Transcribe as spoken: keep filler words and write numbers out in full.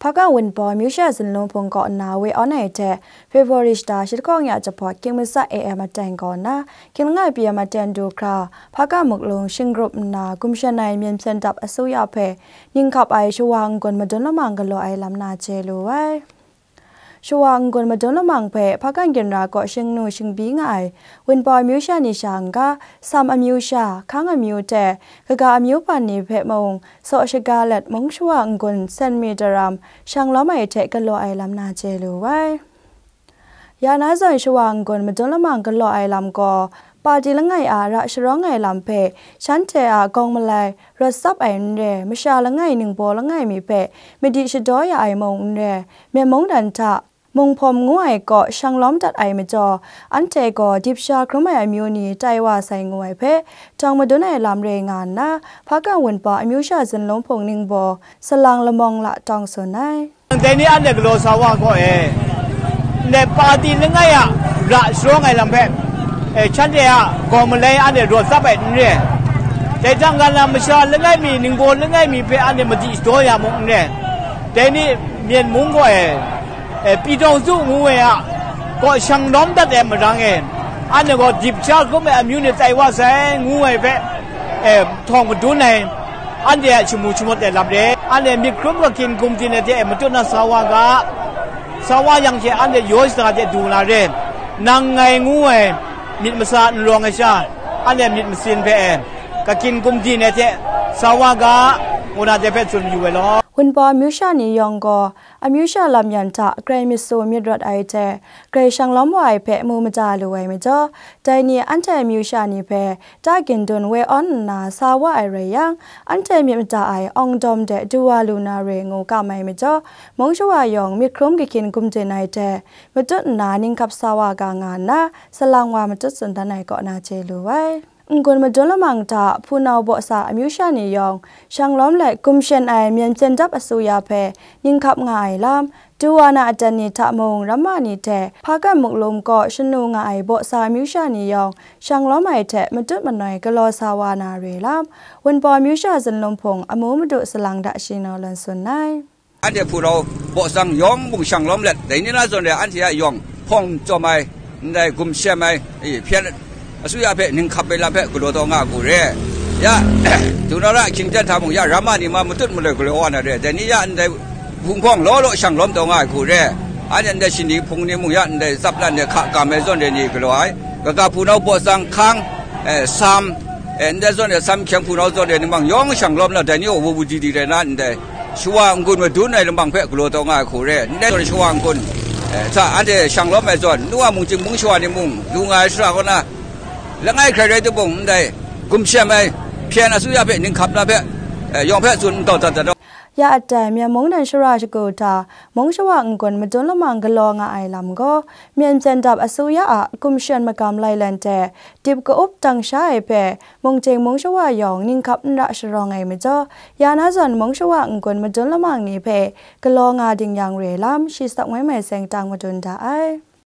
Hpagang Wunpawng amyu sha Zunlung Hpung kaw nna woi awn ai hte, February shata shi lahkawng ya jahpawt, King Masat A M aten kaw nna, King langai P M aten du hkra, Hpagang Muklung shingrup nna gumshen ai myen hpyen dap asuya hpe ninghkap ai shawa n-gun madun lamang galaw ai lam na chye lu ai. Shawa n-gun madun lamang hpe Hpagang Ginra kaw shingnu shingbyi nga ai Wunpawng amyu sha ni sha n-ga, Sam amyu sha, Hkang amyu hte kaga amyu hpan ni hpe mung saw shaga let mung shawa n-gun sen mi daram shang lawm ai hte galaw ai lam na chye lu ai. Ya na zawn shawa n-gun madun lamang galaw ai lam gaw, pati langai a ra sharawng ai lam hpe shanhte a gawng malai rawt tsap ai n re, masha langai ningbaw langai mi hpe madi shadaw ya ai mung n re, myen mungdan hta Munghpawm ngu ai kaw shang lawm dat ai majaw, anhte gaw dip sha hkrum ai amyu ni tai wa sai ngu ai hpe, htawng madun ai lam re nga nna, Hpagang Wunpawng amyu sha Zunlung Hpung ningbaw, salang lamawng la tawng tsun ai. Dai ni anhte galaw sa wa gaw e, ndai pati langai a ra sharawng ai lam hpe, e, shanhte a gawng malai anhte rawt tsap ai n re. Dai hta n-ga na masha langai mi, ningbaw langai mi hpe anhte madi shadaw ya mung n re. Dai ni myen mung gaw e, e, Pyi Daw Zu ngu ai a, kaw shang lawm dat ai marang e, anhte gaw dip sha hkrum ai amyu ni tai wa sai ngu ai hpe, e, htawng madun ai, anhte a shamu shamawt ai lam re, anhte myit hkrum kakin gumdin ai hte matut na sa wa ga, sa wa yang hte anhte yaw shada hte du na re, nang ngai ngu ai myit masa n rawng ai sha, anhte myit masin hpe, e, kakin gumdin ai hte sa wa ga, ngu na dai hpe tsun yu ai law. Wunpawng amyu sha ni yawng gaw, amyu sha lam yan hta grai myit su myit rawt ai hte, grai shang lawm wa ai hpe mu mada lu ai majaw, dai ni anhte amyu sha ni hpe ta gindun woi awn nna sa wa ai rai yang, anhte myit mada ai awng dawm de du wa lu na re ngu kam ai majaw, mung shawa yawng myit hkrum kahkyin gumdin ai hte matut nna ninghkap sa wa ga nga nna, salang wa matut tsun dan ai kaw na chye lu ai. N-gun madun lamang hta hpunau baw sa amyu sha ni yawng, shang lawm let gumshen ai myen hpyen dap asuya hpe ninghkap nga ai lam, du wa na aten ni hta mung ramma ni hte Hpagang Muklung kaw shanu nga ai baw sa amyu sha ni yawng, shang lawm ai hte matut manoi galaw sa wa na re lam, Wunpawng amyu sha Zunlung Hpung amu madu salang da shi naw lan tsun ai. Anhte hpunau baw sang yawng mung shang lawm let, dai ni na zawn re anhte a yawng hpawng chyawm ai, ndai gumshem ai, e, hpyen asuya hpe ninghkap ai lam hpe galaw taw nga hku re. Ya, du na ra hkying ten hta mung ya, ramma ni ma matut maloi galaw wa na re, dai ni ya ndai hpung hpawng law law shang lawm taw nga ai hku re. Anhte ndai shani hpung ni mung ya ndai tsap lan de hka kam ai zawn re ni galaw ai, kaga hpunau baw sang hkang, e, sam, e, ndai zawn re sam hkyeng hpunau zawn re ni mang yawng shang lawm na, dai ni gaw wubu di di rai na ndai shawa n-gun madun ai lamang hpe galaw taw nga ai hku re, ndai zawn shawa n-gun, eh, hta anhte shang lawm ai zawn, nu a mung chying mung shawa ni mung, lu nga ai shara kaw na, langai hkrai rai timung, ndai gumshem ai, hpyen asuya hpe ninghkap na hpe, eh, yawng hpe tsun n taw dat dat. Ya aten, myen mungdan shara shagu hta, mung shawa n-gun madun lamang galaw nga ai lam gaw, myen hpyen dap asuya a gumshen magam lai lan hte, dip ka-up tang sha ai hpe, mung chying mung shawa yawng ninghkap n ra sharawng ai majaw, ya na zawn mung shawa n-gun madun lamang ni hpe galaw nga ding yang re lam, shi sak mai mai seng tang madun da ai.